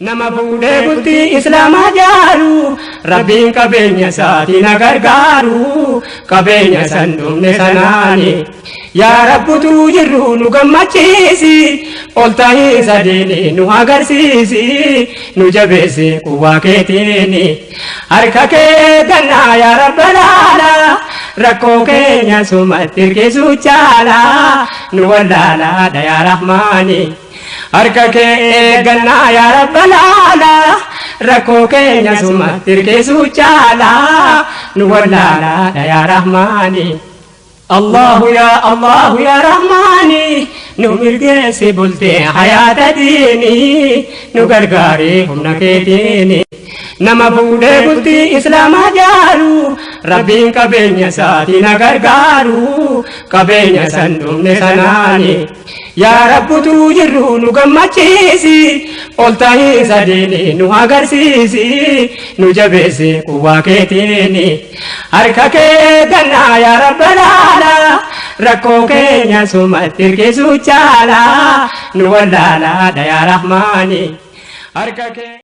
Nama fuudhee bultii islaamaa jaaru rabbiin qabeenya isaatiin na gargaaru qabeenya san dhumne sanaani. Yaa rabbutuu jirru nu gammachiisi ol ta'iinsa diinii nu agarsiisi nu jabeessi quwwaa keetiini. Harka kee gannaa yaa rabbalaala rakkoo keenya sumatti hirkisuu caala nu wallaalaadha yaa rahmaani. Harka kee eeggannaa yaa rabbalaala rakkoo keenya sumatti hirkisuu caala nu wallaalaadha yaa rahmaani. Allahu yaa Allahu yaa Rahmaani nu mirgeessi bultee hayaata diinii nu gargaari humna keetiini. Nama fuudhee bultii islaamaa jaaru rabbiin qabeenya isaatiin na gargaaru qabeenya san dhumne sanaani. Yaa rabbutuu jirru nu gammachiisi ol ta'iinsa diinii nu agarsiisi nu jabeessi quwwaa keetiini. Harka kee gannaa yaa rabbalaala rakkoo keenya sumatti hirkisuu caala nu wallaalaadha yaa rahmaani. Harka kee.